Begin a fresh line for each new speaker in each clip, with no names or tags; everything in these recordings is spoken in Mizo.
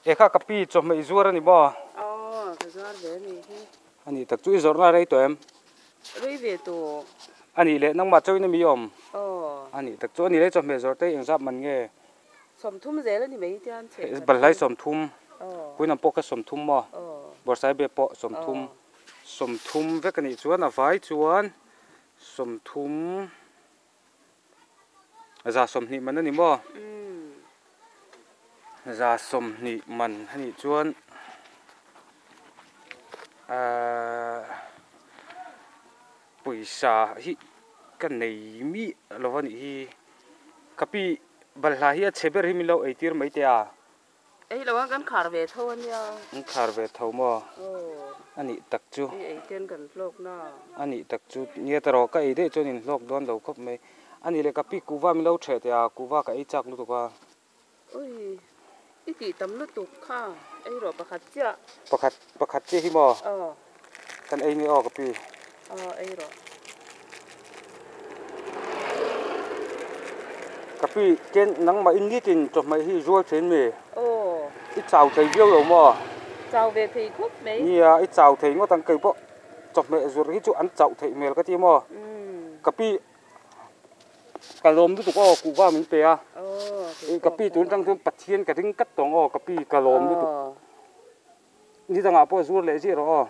E kha ka pi chawhmeh i zuar a ni maw?
Aw, ka zuar ve a nih hi.
A nih tak chu i zawrhna rei tawh em?
Rei ve tawh.
A nih leh nangmah chauhin a mi awm?
Aw.
A nih tak chu a nih leh chawhmeh zawrh te engzap man nge?
30 zel a ni mai tian chhe khat.
Balhlai 30.
Aw.
Puinam pawh kha 30 maw?
Aw.
Bawrhsaibe pawh 30.
Aw.
30 vek a nih chuan a vai chuan 30 120 man a ni maw?
Umm.
120 man a nih chuan ahh pawisa hi ka nei miah lo a nih hi. Ka pi balhla hi a chhe ber hi min lo ei tir mai teh a.
Ei lo a kan khar ve tho a nia.
Kan khar ve tho maw?
Aw.
A nih tak chu.
I ei ten kan hlawk na.
A nih tak chu. Nia ta rawh ka ei daih chuan in hlawk dawn lo khawp mai. A nih leh ka pi kuhva min lo theh teh a, kuhva ka ei chak lutuk a.
Ui, i tih tam lutuk kha ei rawh pakhat chiah.
Pakhat, pakhat chiah hi maw?
Aw.
Kan ei nge aw ka pi.
Aw ei rawh.
Ka pi, ken nangmah in nitin chawhmeh hi i zual thin mi?
Aw.
I chau thei viau lo maw?
Chau ve thei khawp mai.
Nia, i chau thei ngawt ang kei pawh chawhmeh zawrh hi chu an chauh theih hmel ka ti maw? Ka pi, ka lawm lutuk aw kuhva min pe a. Ka pi tun tang chuan Pathian ka ring kat tawng aw ka pi ka lawm lutuk. Ni dangah pawh zuar leh ziah rawh
aw.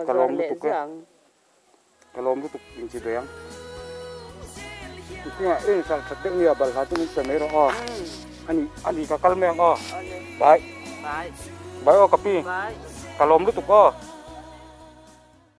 Ka lawm lutuk e. Ka lawm lutuk in chi ve ang. Engtinah i inhralh that deuh nia balhla chu min pe mai rawh aw. Ani ani ka kal mai ang aw. Bye. Bye aw ka pi. Ka lawm lutuk aw.